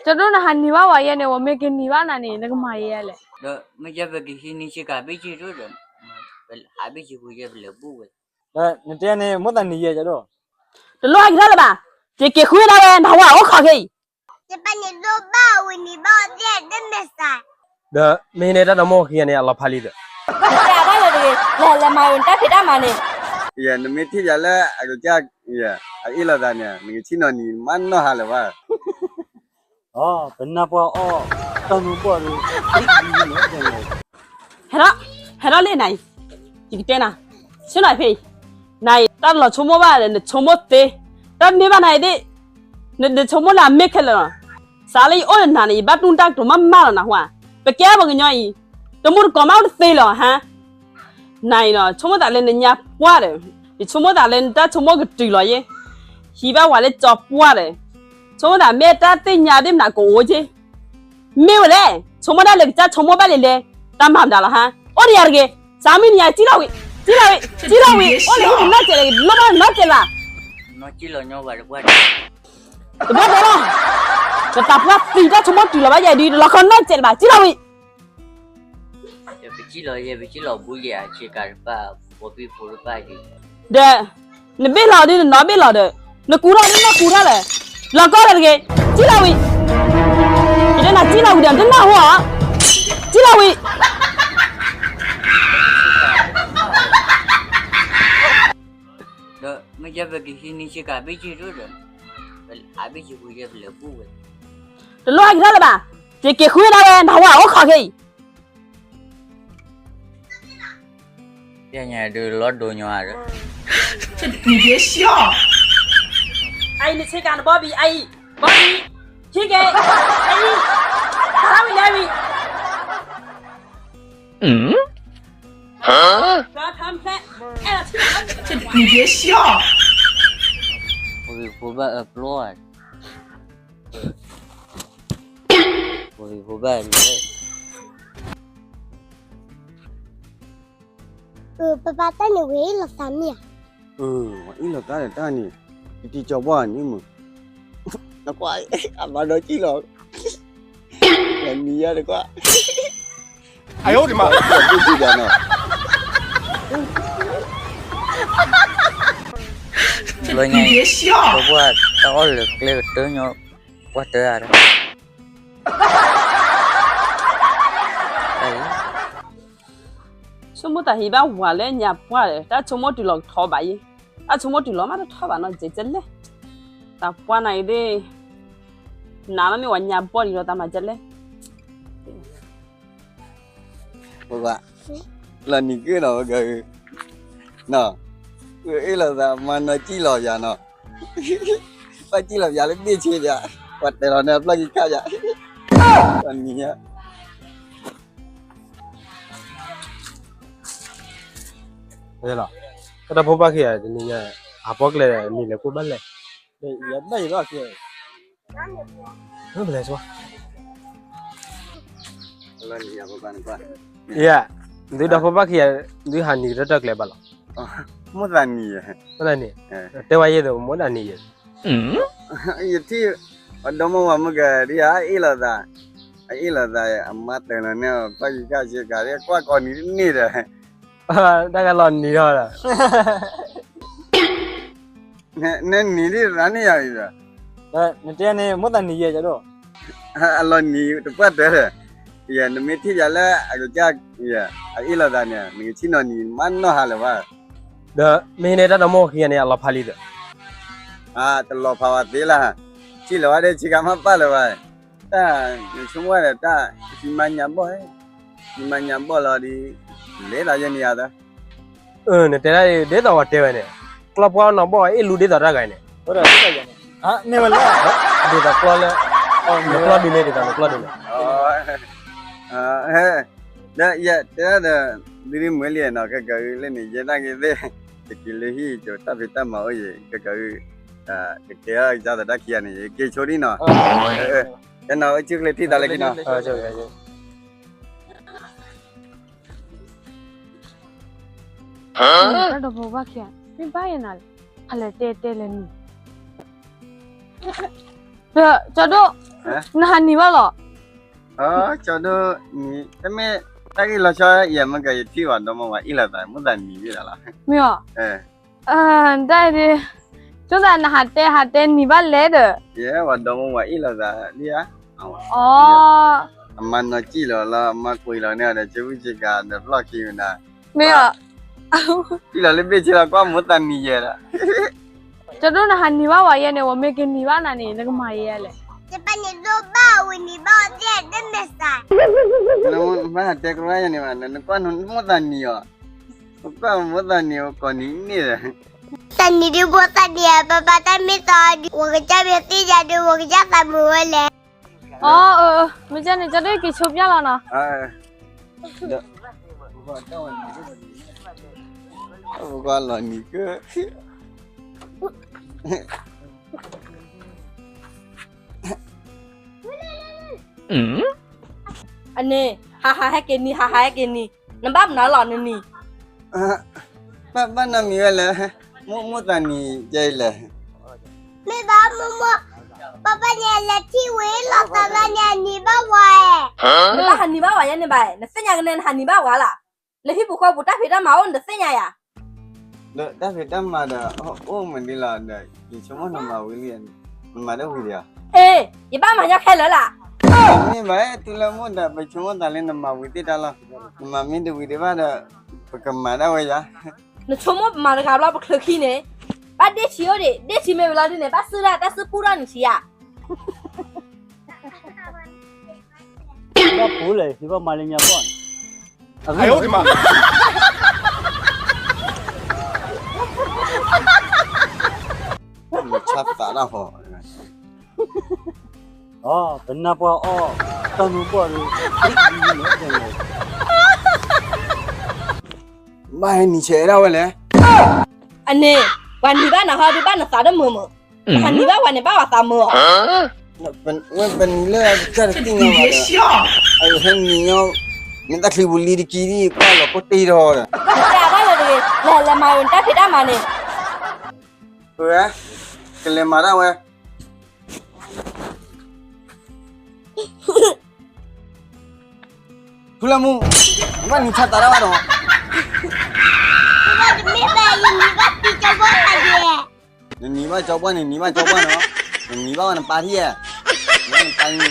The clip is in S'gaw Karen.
ကၠီဒိၣ် နဟးနံၤဘၣ်ဝဲယဲန့ၣ် ဝဲမ့ၢ်ကနံၤဘၣ်နၤန့ၣ် နကမၤယဲလဲၣ်. ဒီးမ့ၢ်ယဲပကဟံးန့ၢ်ဆ့ကၤဘ့ၣ်က့ၤဒိၣ်ဒီး ဟးဘ့ၣ်က့ၤပူၤယဲပလဲၤဘူၣ်ဝဲ. ဒီးနတဲန့ၣ် မိၣ်သးနံၤယဲ ကၠီဒိၣ်. တလိၣ်ဟဲက့ၤထီၣ်လၢၤဘၣ်, ယက့ၤဃုဒၣ်ဝဲ နဟးဝဲအိၣ်ခိးခဲအံၤ ယပၢ်န့ၣ်ဒိၣ်ဘၣ်ဝံၤန့ၣ်ဘၣ်သ့ၣ်ဒ်မဲာ်သး. ဒီးမ့ၢ်န့ၣ်တၢ်တမိၢ်ခံဂၤန့ၣ် အလီၤဖးလံဒီး နတဲအဘၣ်လၢၤတဂ့ၤ, လဲၤလဲၤမၤအံၤ နတၢ်ဖံးတၢ်မၤန့ၣ်. ယဲ နမ့ၢ်ထံၣ်ယၤလၢအကစၢ် အအ့ၣ်လိာ်သးန့ၣ် နကဆ့ၣ်နီၤနံၤ မၤနီၣ်ဟါလၢၤဘၣ်. အိ ပနၢ်ပှၢ်အီၣ် တၢ်မူဘီၣ်ဒီး ဟဲထီၣ်, ဟဲထီၣ်လၢနၤအံၤ, ယကတဲနၤ, ဆ့ၣ်နီၤဖဲအံၤ, နၤအံၤ တၢ်လီၤဆိကမိၣ်ဘၣ်ဒီး နဆိကမိၣ်သ့, တၢ်မ့ၢ်ဘၣ်နၤအံၤသ့ၣ်, နဆိကမိၣ်လၢအမ့ၢ်ခဲလၢာ်လီၤ. စးလၢယအိၣ်ဒီးနၤန့ၣ် ယဘၣ်တူၢ်တၢ်ကတိၤမးမးလီၤနဟါ, ပကဲပှၤကညီအံၤ တမူတကိးမးအိၣ်တသ့လၢၤဟါ. နၤအံၤနီၤ ဆိကမိၣ်သးလၢနညါပှၢ်ဒီး, ယဆိကမိၣ်သးလၢနတၢ်ဆိကမိၣ်ကတုၤလီၤယဲ, ဟံးဘၣ်ဝဲလၢကၠီပှၢ်ဒီး, ဆိကမိၣ်သးမ့ၢ်တၢ်သ့ၣ်ညါသ့ၣ်မနၤကအိၣ်က့, မ့ၢ်ဝဲလဲၣ်, ဆိကမိၣ်ဒၣ်လၢကစၢ်ဆိကမိၣ်ဘၣ်လံလဲၣ်, တၢ်မၤမတၤလီၤဟါ, အိၣ်ဒီးယၤတဂ့ၤ, စးမံၤနံၤယၤ ကၠံၣ်လီၤဝံၤ, ကၠံၣ်လီၤဝံၤ, ကၠံၣ်လီၤဝံၤ, အိၣ်လၢဟံၣ်န့ၣ်နီၢ်စဲးလၢ လီၤဘၣ်နီၢ်စဲးလၢၤဘၣ်, တဘၣ်တဲလီၤ, တၢ်ပှၢ်သံတၢ်ဆိကမိၣ်တုၤလီၤဘၣ်ယဲဒုး တလီၤခီနီၢ်စဲးလၢၤဘၣ်, ကၠံၣ်လီၤဝံၤ ယပကံၣ်လီၤ ယပကံၣ်လီၤဘူးယဲအဆ့ကၤတဖၣ် ပိာ်ပံၤဖိတဖၣ်ယံၤ, ဒီး နဘ့ၣ်လီၤဒုး နနီၢ်ဘ့ၣ်လီၤဒီး, နကူထီၣ်ဒုး နကူထီၣ်လၢၤ, လီၤကီၢ်ဒီးတဂ့ၤ, ကၠံၣ်လီၤဝံၤ, ယတဲနၤကၠံၣ်လီၤဝံၤဒီး တနၢ်ဟူဧါ, ကၠံၣ်လီၤဝံၤ ဒီးမ့ၢ်ယဲပကဟံးန့ၢ်ဆ့ကၤဘ့ၣ်က့ၤဒိၣ်ဒီး ဟးဘ့ၣ်က့ၤပူၤယဲပလဲၤဘူၣ်ဝဲ, တလိၣ်ဟဲက့ၤထီၣ်လၢၤဘၣ်, ယက့ၤဃုဒၣ်ဝဲ နဟးဝဲအိၣ်ခိးခဲအံၤ ပျဲညါဒုးလီၤဒိညီဒီး, အအံၤနဆ့ကၤနဘီဘံၤ အအံၤ, ဘီဘံၤ, ဟံးက့ၤ, အအံၤ, တၢ်ဝံၤလဲၤဝံၤ, ဖျါဖျါဖျါ, အဲၣ်လီၤဆ့ကၤ, ပှၤဘၣ်အပျီ, ပှၤဘၣ်လၢ ပၢ်ပၢ်တၢ်န့ၣ် ဝဲအ့ၣ်လိာ်သးမ့ၢ်ဧါ, အ့ၣ်လိာ်သးဒီးတၢ်န့ၣ်, တံၤကၠီဘီန့ၣ်မုၢ်, နကွၢ်, အမၤဒီးကံၣ်လီၤ, နံၤယါတကွၢ်, အယိဒံးမး, ဘျီညါ, ပှၤတၢ်အီၣ်လၢကျဲကတၢၢ်ညီ, ပှၤတၢ်အါဒီး ဆိကမိၣ်တၢ်ဟံးဘၣ်ဝၤလၢညါပှၢ်ဒီး တၢ်ဆိကမိၣ်တုၤလီၤကထီဘၣ်ယဲ, တၢ်ဆိကမိၣ်တုၤလီၤမးတထီဘၣ်နီၤ ကဲကဲလဲၣ်, တၢ်ပှၢ်နၤအံၤသ့ၣ်, နၤမ့ၢ်ဝၤညါဘီဒံးဒီး တၢ်မၤကဲလဲၣ်, ပှၤ, လီၤနံၤက့ၤနီၤ ပက, နီၤ, အ့ၣ်လိာ်သးမၤနီၢ်ကံၣ်လီၤယၤနီၤ, ဘၣ်ကံၣ်လီၤယၤလၢဘ့ၣ်ဆ့ယၤ, ပှၤတဲလီၤန့ၣ်အဖျီၣ်ကံၣ်ခါယၤ, လီၤနံၤယါ လီၤ, တၢ်ဖိဘၣ်ခံဂၤတနံၤညါ, အပီၣ်ကျဲနံၤလဲၤကိၣ်ဘၣ်လဲၣ်, ယဘၣ်ယဘၣ်ခံ, မ့ၢ်ပလဲၤဆိ, ယ, ဒုးဒီဖိဘၣ်ခံဂၤ, ဒုးဟးနံၤကတၢၢ်တၢ်ကျဲဘၣ်လီၤ, မိၣ်သးနံၤ, မိၣ်သးနံၤ, တဲဝဲယဲသိးမိၣ်သးနံၤယဲ ယထံၣ်, အဒီမါဝၤမုၢ်ကဒံဧါ အအ့ၣ်လိာ်သး, အအ့ၣ်လိာ်သး အမါတၢ်လီၤန့ၣ် ပှၤယံၤခါဆ့ကၤ ကွၢ်ကီၤနံၤတန့ၢ်ဒီး, တၢ်ကလီၤနံၤထီၣ်ဒီး, နနံၤဒ်ရၤန့ၢ်ယၤအံၤဒီး, နတဲန့ၣ် မိၣ်သးနံၤယဲကဒိၣ်, အလီၤနံၤတပှၢ်တၢၢ်ဒီး, ယဲ နမ့ၢ်ထံၣ်ယၤလၢအကစၢ်, အအ့ၣ်လိာ်သးန့ၣ် နကဆ့ၣ်နီၤနံၤ မၤနီၢ်ဟါလၢၤဘၣ်, ဒီးမ့ၢ်န့ၣ်တၢ်တမိၢ်ခံဂၤန့ၣ် အလီၤဖးလံဒီး, တလီၤဖးဝဲသ့လၢ, ထံၣ်လၢၤဝဲဒၣ်ဆ့ကၤမ့ၢ်ပာ်လၢၤဘၣ်, တၢ်, နဆိကမိၣ်ဝဲဒီးတၢ်, ဟံးမါညါဘီၣ်, ဟံးမါညါဘီၣ်လီၤဒီး, လဲၤသးယဲန့ၣ်ယၤသၢ နတဲဒ်သိးဝဲတဲဝဲန့ၣ်, ကျီၢ်ပှၢ်နီၢ်ဘီၣ်အ့ၣ်လူဒ်သိးတၢ်ဂၤန့ၣ်, မ့ၢ်ဝဲလၢ, ဒ်သိးကျီၢ်လၢ, နကျီၢ်ဒုးန့ၣ်ဒ်သိးနကျီၢ်ဒုးန့ၣ်, ဒီးယတဲဒီး, သုမုာ်လံနီၤ ခဲကၢ်အံၤလၢန့ၣ် ယဲဒၣ်က့ၤသ့ၣ်, ယက့ၤလၢဟံၣ်ကၠိတၢ်ဖံးတၢ်မၤအိၣ်ယဲ ခဲကၢ်အံၤ, ကတဲအီၣ်ကစၢ်သးတၢ်ခံဂၤန့ၣ် ယက့ၤဆိဒ်နီၤ, ကဲနီၤ အိၣ်ဆူၣ်ချ့ထံၣ်သးလၢခံနီၤ တၢ်ဒီးဖိဘၣ်ခံဂၤ မ့ၢ်ဘၣ်ယဲနၤလဲၣ်, ဖးလဲၣ်တဲတဲလဲၣ်နံၤ, ဒီးကၠီဒိၣ်, နဟးနံၤဘၣ်လီၤ. ကၠီဒိၣ်နံၤ တမ့ၢ်တၢ်ဂ့ၢ်လီၤဆီယဲၢ်မ့ၢ်က ယထံၣ်ဝဲဒီမါဝၤအ့ၣ်လိာ်သး မိၣ်သးနံၤယဲၢ်ဒီးလီၤ. မ့ၢ်အီၤ, တၢ်အံၤဒ် ကၠိသးနဟးတဲ ဟးတဲနံၤဘၣ်လဲၣ်ဒီး ယဲဝဲဒီမါဝၤအ့ၣ်လိာ်သးဒ်ဧါ. အမါနီၢ်ကံၣ်လီၤလီၤ အမါကွံာ်လီၤန့ၣ်ဒီး ကၠိဝံၣ်ကၠိကၤဒီးဖျီၣ်ခံမနၤ, မ့ၢ်အီၤ, ထံၣ်လီၤလၢဘ့ၣ်ဆ့လီၤ ကွၢ်မိၣ်သးနံၤယဲၢ်ဒီး ကၠီဒိၣ်နဟးနံၤဘၣ်ဝဲယဲၢ်န့ၣ် ဝဲမ့ၢ်ကနံၤဘၣ်နၤန့ၣ် နကမၤယဲၢ်လဲၣ်. ယပၢ်န့ၣ်ဒိၣ်ဘၣ်ဝံၤနံၤဘၣ်အီၤသ့ၣ်တမ့ၢ်စး, မ့ၢ်ဟးတဲကရၢယဲၢ်န့ၣ်ဘၣ် နကွၢ်မိၣ်သးနံၤအီၤ, နကွၢ်မိၣ်သးနံၤအီၤကိးနံၤန့ၣ်ဒီး သးနံၤဒုးမိၣ်သးနံၤအပၢ်ပၢ်တၢ်မ့ၢ်သီဒုး ဝဲကစၢ်မ့ၢ်သ့ၣ်ညါဒုး ဝဲကစၢ်သးမုာ်ဝဲလဲၣ်. အၢ မ့ၢ်ကဲန့ၣ် ကၠီဒိၣ်က့ၤဆိးပျၢ်လီၤနီၤ. ပကွၢ်လီၤနံၤကၢ အန့ၣ် ဟးဟးဟဲက့ၤနံၤ ဟးဟးဟဲက့ၤနံၤ နဘၣ်မနုၤလီၤနနံၤ, ဘၣ်ဘၣ်နီတမံၤဝဲလဲၣ်, မိၣ်မိၣ်သးနံၤကဲအံၤလဲၣ်, မ့ၢ်ဘၣ်မိၣ်မိၣ်, ပၢ်ပၢ်န့ၣ်လဲၤထံၣ်ဝံၤလီၤသးလၢန့ၣ် နံၤဘၣ်ဝဲ, နဘၣ်ဟးနံၤဘၣ်ဝဲယဲၢ်န့ၣ်ဘၣ်, နသ့ၣ်ညါကန့ၣ် နဟးနံၤဘၣ်ဝဲလၢ်, လၢဟံၣ်ပူၤဃီပူၤတၢ်ဖံးတၢ်မၤအိၣ် နတသ့ၣ်ညါယၤ ဒီးတၢ်ဖံးတၢ်မၤဒီး အိၣ်မနုၤလီၤဒီး ယဆိကမိၣ်နမၤဝံၤလံ, နမၤတဝံၤဒီး, အ့ ယဘၣ်မၤညီခဲလၢာ်လၢ်, မ့ၢ်ဘၣ် တုၤလၢမိၣ်ဒီး ပဆိကမိၣ်သးလၢနမၤဝံၤသ့ၣ်တၢ်လီၤ, နမၤမ့ၢ်တဝံၤဒံးဘၣ်ဒီး ပကမၤဒၣ်ဝဲယၤ, နဆိကမိၣ်ပမၤတဂၤဘျီ ပချုးခံန့ၣ်, ဘၣ်ဒ့ၣ်ဆံးအိၣ်ဒံး ဒ့ၣ်ဆံးမ့ၢ်ဝံၤလီၤဒုးန့ၣ် ဘၣ်စုၣ်တၢ်တၢ်စုပူၣ်ထီၣ်နံၤဆံးယၤ ဘၣ်ပူၤလဲၣ် ယဘၣ်မၤလၢညါဘီၣ်န့ၣ်, အဂ့ၢ်, ဆၣ်သးတၢ်ဃီ, ပနၢ်ပှၢ်အီၣ်တၢ်မူဘီၣ်ဒီး, ဘၣ်ဟဲနံၤဆဲးဒၣ်ဝဲလဲၣ်, အန့ၣ်, ပှၤနံၤဘၣ်နၤဟီဒုးဘၣ်နသးတမုာ်မုာ်, ပှၤနံၤဘၣ်ပှၤန့ၣ်ဘၣ်ပှၤသးမုာ်အီၤ, ဝဲပနံၤလၢအကစၢ်တသ့ၣ်ညါဘၣ်ဒီး, အဟဲနံၤညီ, မ့ၢ်တၢ်ချံပူၤလံတကံဒ် ကွၢ်လီၤကိၢ်တ့ၢ်ထီၣ်ဒီး, တၢ်ဘၣ်လၢတဂ့ၤ, လဲၤလဲၤမၤဝဲတၢ်ဖံးတၢ်မၤန့ၣ်, ပဝဲ, ကလဲၤမၤဒၣ်ဝဲ ထူလၢမူ, နဘၣ်နံၤဆါသးတၢ်ဘၣ်ဒီး, နနံၤဘၣ်ကၠီဘီၣ်န့ၣ် နံၤဘၣ်ကၠီဘီၣ်နီၤ, နနံၤဘၣ်ဝဲနပၢ်ထံၣ်ဧါ, နပၢ်နံၤကီၢ်လီၤ,